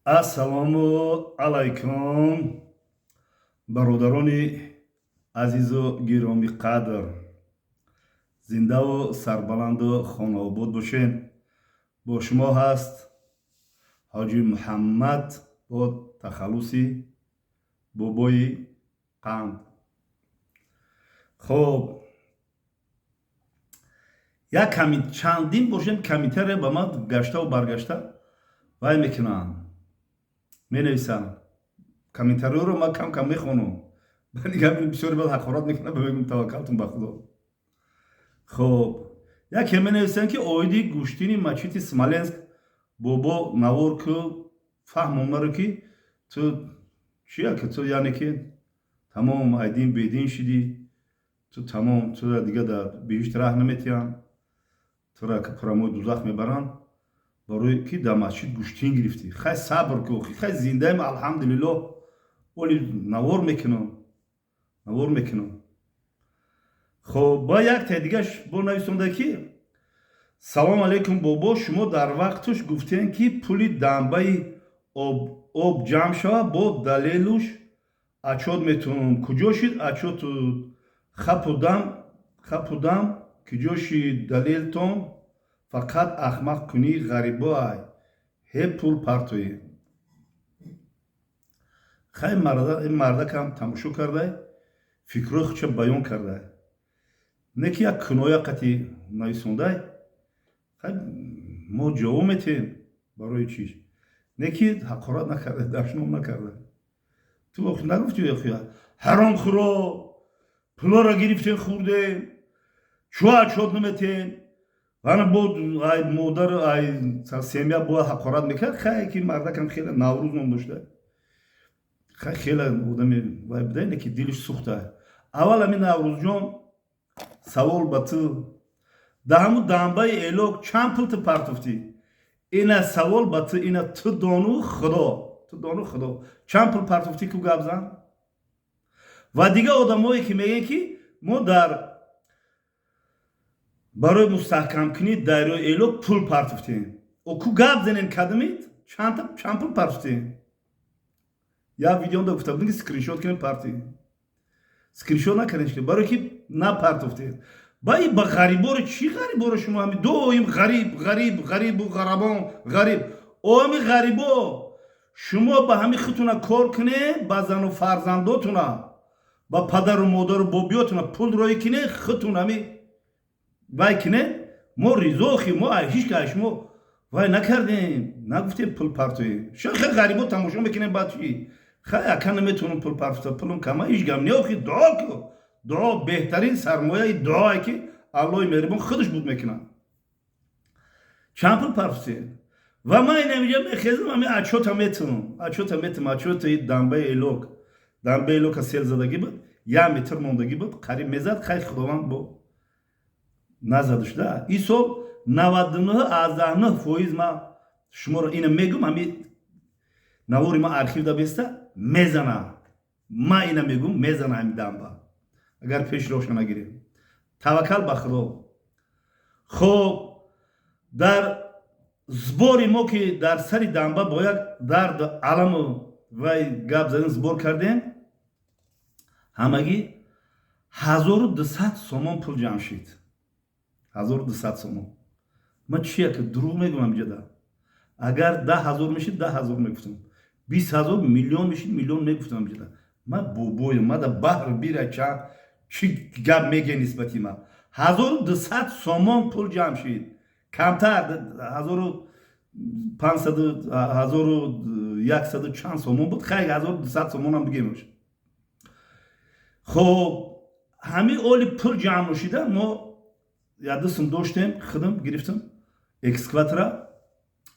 Ассалому алайкум, бародарони азизу гиромиқадр, зиндаву сарбаланду хонаобод бошед. Бо шумо ҳаст Ҳоҷи Муҳаммад бо тахаллуси Бобои Қанд. Хоб, як чандин бошем, комментария ба ман гаштаву баргашта вай мекунанд, менависанд. Комментариёро ман кам кам мехонам. Бисёре баъд ҳақорат мекунам, мегӯм: «Таваккалтум ба Худо». Хоб, яке менависанд, ки оиди гӯштини мачити Смоленск, бобо, навор ку, фаҳмонмаро, ки ту чия, ки ту, яъне ки, тамом айдин бедин шидӣ, ту тамом, тура дига дар биҳишт раҳ наметиҳанд, тура прямой дузах мебаранд, барои ки дар масҷид гӯштин гирифтӣ. Хай, сабр ку, хай, зиндаем, алҳамдулиллоҳ. Оли навор мекунам, навор мекунам. Хоб, ба яктаи дигаш бо нависонда, ки: «Салом алейкум, бобо, шумо дар вақтуш гуфтем, ки пули дамбаи об ҷамъ шавад, бо далелуш отчёт метавонам. Куҷо шид отчёту? Хапу дам, хапу дам, куҷо шид далелтон? Фақат ахмақкунии ғарибо ай, ҳе пул партоӣ». Хай, ин мардакам тамошо кардай, фикрҳои худша баён кардай, не ки як киноя қати нависондай. Хай, мо ҷавоб метиҳем. Барои чиш не ки ҳақорат накарда, дашном накарда. Ту нагуфти: «Ҳаромхӯро, пулоро гирифтем, хӯрдем, чӯ отчёт наметем». Ана бо ай модар, ай семья бояд ҳақорат мекард. Хай, ки мардакам хеле Наврӯз ном дошта, хай, хеле одами вай буда, не ки дилиш сӯхта. Аввал ҳамин Наврӯзҷон, савол ба ту: да ҳамун дамбаи Элок чанд пул ту партофтӣ? Ина савол ба ту, ина ту дону Худо, ту дону Худо, чанд пул партофтӣ, ку гап зан. Ва дигар одамое, ки мегӯянд, ки мо дар барои мустаҳкамкунии дарёи Элок пул партофтем, ку гап занем, кадамид чанд пул партофтем? Як видеонда гуфта будем, ки скриншот кунем, парти скриншот накардем, барое ки напартофтем. Ба и ба ғариборо чӣ? Ғариборо шумо ҳами доим ғариб, ғариб, ғарибу ғарабон, ғариб. Оми ғарибо, шумо ба ҳами худтуна кор кунед, ба зану фарзандотуна, ба падару модару бобиётуна пул роӣ кунед, худтун ҳами вай кунед. Мо ризохи мо ҳеч ка шумо вай накардем, нагуфтем пул партоем. Шо хел ғарибо тамошо мекунем, баъд чӣ? Хай, ака, наметавонам пул партофта, пулум кама. Ҳеч гап не, охи дуо ку. Дуо беҳтарин сармояи дуое, ки Аллоҳи меҳрибон худаш буд мекунад. Чанд пул партофтем? Ва ман инамиҷа мехезам, ами отчёта метунам, отчёта метунам, отчётаи дамбаи Элок. Дамбаи Элока сел задагӣ буд, як метр мондагӣ буд, қариб мезад. Хай, Худованд бо назадушда. Ин сол 99,9%, ма шуморо ина мегум, ами навори ма архив да беста мезана. Ма ина мегум, мезана ами дамба, агар пеш роша нагирем. Таваккал ба Худо. Хоб, дар сбори мо, ки дар сари дамба бо як дарду аламу вай гап задем, сбор кардем, ҳамагӣ 1200 сомон пул ҷамъ шид. 1200 сомон. Ман чия ки дурӯғ мегӯям амҷада? Агар 10 000 мешид, 10 000 мегуфтам, 20 000, миллион мешид, миллион мегуфтам амҷада. Ман бобоем, ман да баҳр бира чанд чӣ гап мегӯя нисбати ман. 1200 сомон пул ҷамъ шид, камтар, 1500, 1100 чанд сомон буд. Хай, 1200 сомонам бигемаш. Хоб, ҳамин оли пул ҷамъ шида, мо яддусум доштем, худам гирифтам, экскаватора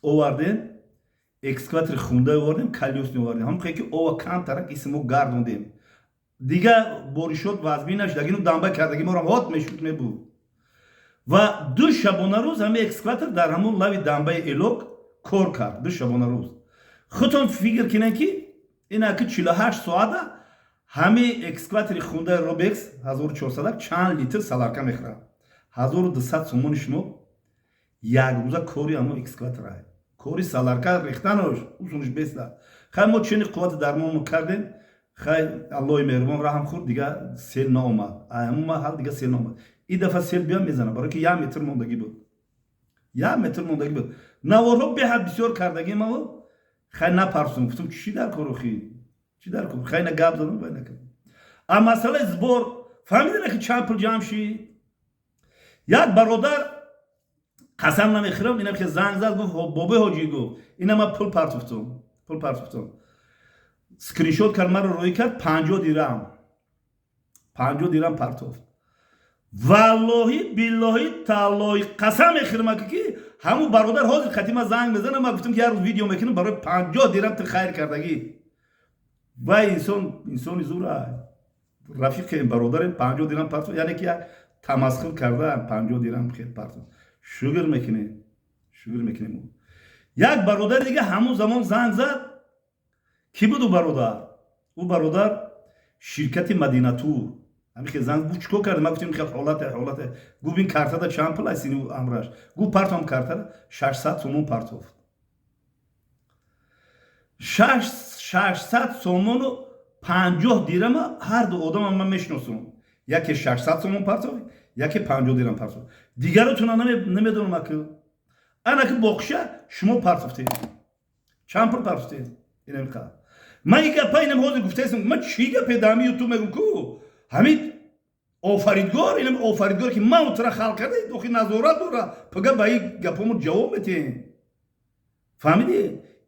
овардем, экскаватори хунда овардем, колёсный овардем. Ҳамон ки ова камтарак исмо гардондем, дига боришот вазмин нашуд. Агину дамба кардаги морам ҳот мешуд, мебуд. Ва 2 шабонарӯз ҳамин экскаватор дар ҳамон лави дамбаи Элок кор кард, 2 шабонарӯз. Худтон фикр кунед, ки ина ки 48 соата ҳамин экскаватори хундаи Робекс 1400 чанд литр солярка мехӯрад. 1200 сомони шумо як рӯза кори ҳамон экскаватора. Кори солярка рехтанош усунш беста. Хай, мо чени қуввати дармонмо кардем. Хай, Аллоҳи меҳрубон раҳм хӯрд, дига сел наомад. Ҳамун маҳал дига сел наомад. И дафъа сел биём, мезанам, барое ки 1 метр мондагӣ буд, 1 метр мондагӣ буд. Наворҳо беҳад бисёр кардагӣ маво. Хай, напарсум, гуфтам, чӣ дар кор, охи, чӣ дар кор? Хай, на гап задам, вай накардам. А масъалаи сбор фаҳмидана, ки чанд пул ҷамъ шид. Як бародар, қасам намехӯрам, инам ки занг зад, гуфт: «Бобои ҳоҷӣ», гуфт, «ина ман пул партофтум, пул партофтум». Скриншот кард, маро роҳӣ кард, 50 дирам, 50 дирам партофт. Валлоҳи, биллоҳи, таллоҳи, қасам мехӯрам, ки ҳамун бародар ҳозир хати ма занг мезанам. Ма гуфтам, ки як рӯз видео мекунам, барои 50 дирам ту хайр кардагӣ. Вай инсон инсони зура, рафиқем, бародарем. 50 дирам партофт, яъне ки як тамасхил карда 50 дирам хел партофт. Шукр мекунем, шукр мекунем. Як бародари дига ҳамун замон занг зад. Кӣ буд ӯ бародар? Ӯ бародар ширкати Мадинатур. Ҳамихел занг, гуфт: «Чикор кардем?» Ма гуфтем, хел ҳолате, ҳолате. Гуфт: «Ин картада чанд пул аст?» Ини амраш гуфт: «Партом картара». 600 сомон партофт, 600 сомону 50 дирама. Ҳар ду одама ман мешиносам: яке 600 сомон партофт, яке 50 дирам партофт. Дигаротуна намедонам. Аки, анаки боқша, шумо партофтед, чанд пул партофтед? Инамиқа ман и гапа инам ҳозир гуфтаестам. Ман чӣ гапе дар ҳами Ютуб мегум ку? Ҳамин офаридгор, инам офаридгор, ки ман утра халқ карда, охи назорат дора. Пага ба и гапомо ҷавоб метиҳем, фаҳмидӣ?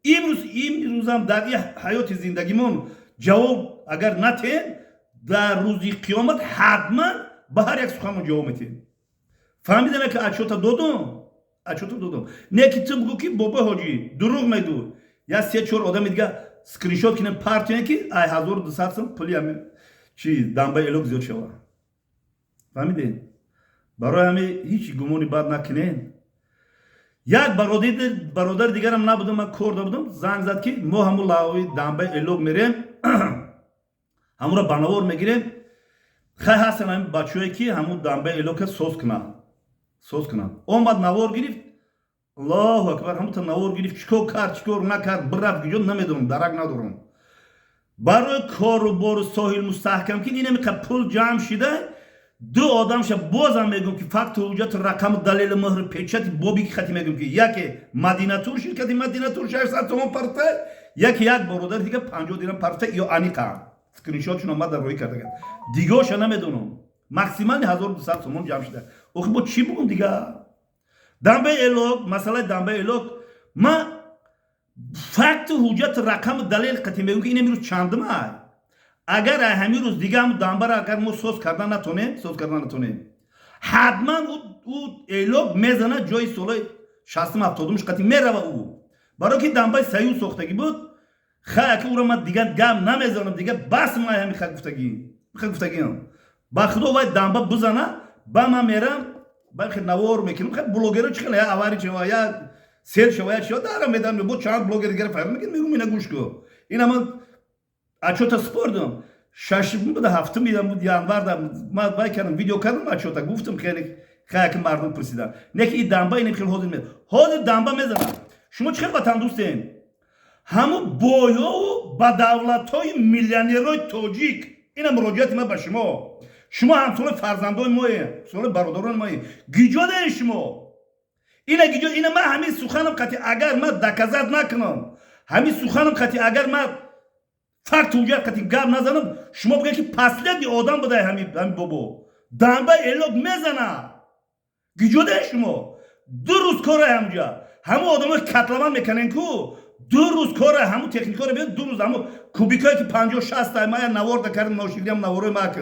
Имрӯз, имрӯзам дар и ҳаёти зиндагимон ҷавоб агар натиҳем, дар рӯзи қиёмат ҳатман ба ҳар як суханмон ҷавоб метиҳем. Фаҳмидана, ки отчёт а додум, отчёт а додум. Не ки ту бугӯ, ки бобои ҳоҷӣ дурӯғ мегӯ. Я се чор одами дига скриншот кинем, партием, ки ай 1200 сом пули ами чи дамбаи элок зиёд шава. Фаҳмидед? Барои ҳами ҳеҷ гумони бад накунед. Як бародари дигарам набудам, ман кор набудам, занг зад, ки мо ҳамун лаҳои дамбаи элок мерем, ҳамуро ба навор мегирем. Хай, ҳастан ҳамин бачаҳое, ки ҳамун дамбаи элока соз кунанд, соз кунанд. Омад, навор гирифт. Аллоҳу акбар! Ҳамута навор гирифт, чикор кард, чикор накард, бирафт гиҷо, намедонам, дарак надорам. Барои кору бору соҳил мустаҳкам ки инамиқа пул ҷамъ шида. Ду одамша бозам мегӯм, ки факту ҳуҷҷату рақаму далели муҳри печати бобики хати мегӯм, ки яке Мадинатур, ширкати Мадинатур, 600 сомон парта, яке як бародари дига 50 дирам парта. Ё аниқа скриншотшон омад, дар роҳӣ кардаган. Дигоша намедонам. Максимально 1200 сомон ҷамъ шида. Охи, бо чӣ бугум дига? Дамбаи элок, масъалаи дамбаи элок, ма факту ҳуҷҷату рақаму далел қати мегӯм, ки ин имрӯз чандум ай. Агар ҳамин рӯз дига ҳамн дамбара агар мо соз кардан натонем, соз кардан натонем, ҳатман ӯ элок мезана, ҷои солҳои шастум, ҳафтодумш қати мерава ӯ, барое ки дамбаи Союз сохтагӣ буд. Хай, аки ӯро ман дига гап намезанам, дига бас. Ман ҳами ха гуфтагиам, ба худо, вай дамба бизана, ба ман мерам, ба хел навор мекунам. Хай, блогеро чи хел, я авария шава, я сел шава, я чива, дара медам, бо чанд блогер дигара файр мекунам, мегум: «Ина гӯш ку, ина ман отчёт а спордам». Шашум буда, ҳафтум январ ман вай кардам, видео кардам, отчёт а гуфтам. Хеле хай, ки мардум пурсидан, не ки и дамба ина хел ҳозир ҳозир дамба мезанад. Шумо чӣ хел ватандӯстем? Ҳамун бойову ба давлатҳои миллионерҳои тоҷик, ина муроҷиати ман ба шумо. Шумо ҳамсолаи фарзандои мое, ҳамсолаи бародарони мое. Гиҷо дорем шумо? Ина гиҷо? Ина ман ҳамин суханам қати агар ман доказать накунам, ҳамин суханам қати агар ман факт ҳуҷҷат қати гап назанам, шумо бигӯед, ки последний одам будай ҳамин бобо. Дамбаи элок мезана. Гиҷо дорем шумо? 2 рӯз кора ҳамҷа ҳамун одамои котлован меканен ку, 2 рӯз кора ҳамун техникаро биёд, 2 рӯз ҳамун кубикое, ки 50-60 ма я наворда кардем, ноширдиам наворои ма, ки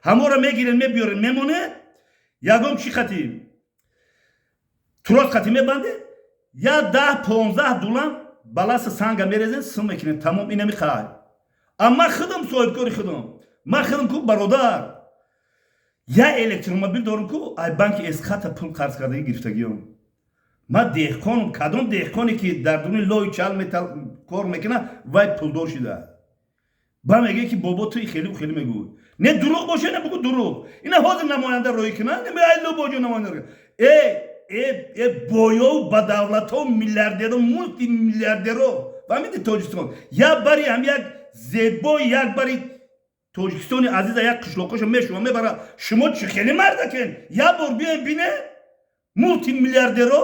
ҳаморо мегирен, мебиёрен, мемоне, ягон чӣ қати трос қати мебанде, я 10-15 дулам баласа санга мерезен, сим мекунен, тамом. Инами хай. Амма худам соҳибкори худам, ман худам ку, бародар, я электромобил дорам ку, ай банки Эсхата пул қарз кардагӣ гирифтагиём. Ман деҳқонам. Кадом деҳқоне, ки дар дуни лои чал метал кор мекунад, вай пулдор шуда? Ба мегӯе, ки бобо, ту хеле хеле мегӯй. Не, дурӯғ боша, не бугӯ дурӯғ. Ина ҳозир намоянда роҳӣ кунад, айло боҷо намоянда. Э, Э, боёв, ба давлатҳо, миллиардеро, мултимиллиардеро, фаҳмиди, Тоҷикистон як бари ҳам як зебои, як бари Тоҷикистони азиза, як қишлоқошо мешува, мебара. Шумо чӣ хеле мардакен? Як бор биёен, бине, мултимиллиардеро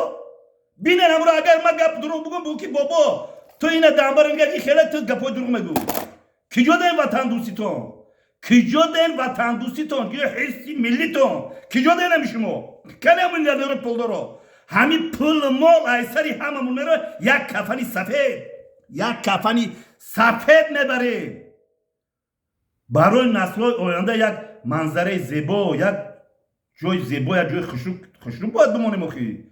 бинен ҳамро. Агар ман гап дурӯғ бугум, бугу ки бобо, ту ина дамбар ки хеле ту гапҳои дурӯғ мегӯ. Киҷо даен ватандӯститон? Киҷо даен ватандӯститон? Киҷо ҳисси миллитон? Киҷо даен ҳами шумо? Кане миллиардеро, пулдоро? Ҳами пул, мол айсари ҳамамон мера. Як кафани сафед, як кафани сафед мебарем барои наслҳои оянда. Як манзараи зебо, як ҷои зебо, як ҷои хушрӯ бояд бимонем. Охи,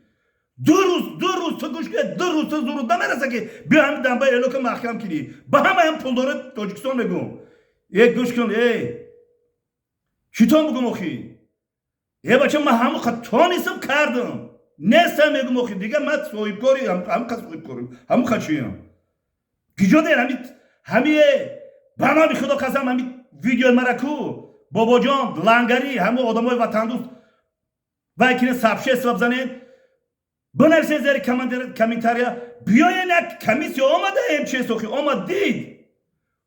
2 рӯз, 2 рӯз ту гӯш кунед, 2 рӯз ту зурут намераса, ки биё ҳами дамбаи элока маҳкам кунӣ. Ба ҳамаям пулдори Тоҷикистон мегӯм: е, гӯш кун, э, читон бугум? Охи, е, бача, ман ҳамуқа тонистам, кардам, нестам, мегум. Охи, дига ман соҳибкори ҳамуқа, соҳибкори ҳамуқа чиям? Киҷо дер ҳами? Ба номи Худо қасам, ҳами видеои мара ку, бобоҷон лангарӣ, ҳамун одамои ватандӯст вай кине, сообщество бзанед, бинависед зери комментария. Биёен, як комиссия омада, МЧС охи омад, дид,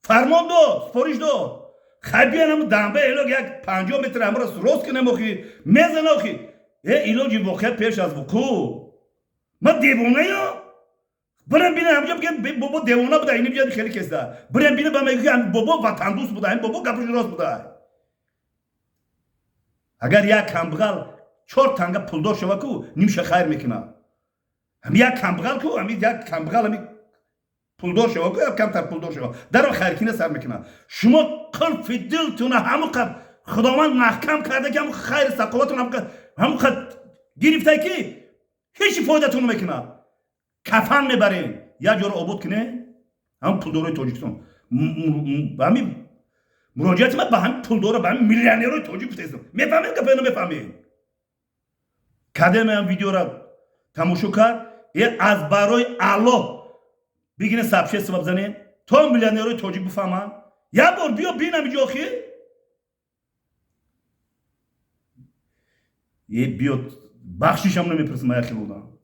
фармон дод, супориш дод. Хай, биёен, ҳамун дамба элок як 50 метр ҳамро рост кунем. Охи, мезана, охи, э, илоҷи воқеа пеш аз вуқӯъ. Ман девонаям? Бирем, бинем ҳамҷо, бигем: бобо девона буда, ини биёд хеле кеста. Бирем, бинем, ба мегӯ, ки бобо ватандӯст буда, ин бобо гапаш рост буда. Агар як камбағал 4 танга пулдор шава ку, нимша хайр мекунад. Ҳами як камбағал ку, ҳами як камбағал ҳами пулдор шава ку, камтар пулдор шава, даро хайркина сар мекунад. Шумо қулфи дилтуна ҳамуқа Худованд маҳкам карда, ки ҳаму хайри сақоватун ҳамуқа гирифта, ки ҳечи фоидатон мекунад. Кафан мебарем, як ҷоро обод кунем. Ҳам пулдорои Тоҷикистон, ҳами муроҷиати ман ба ҳами пулдора, ба ҳами миллионерои тоҷик гуфтаистам. Мефаҳмед гапа, мефаҳмед? Кадемаям видеора тамошо кард, е, аз барои Аллоҳ бигине, сообщество бзанем, то миллионерои тоҷик бифаҳманд. Як бор биё, бинам иҷо, охи, е, биё, бахшишам намепурсам. Ая хел одам.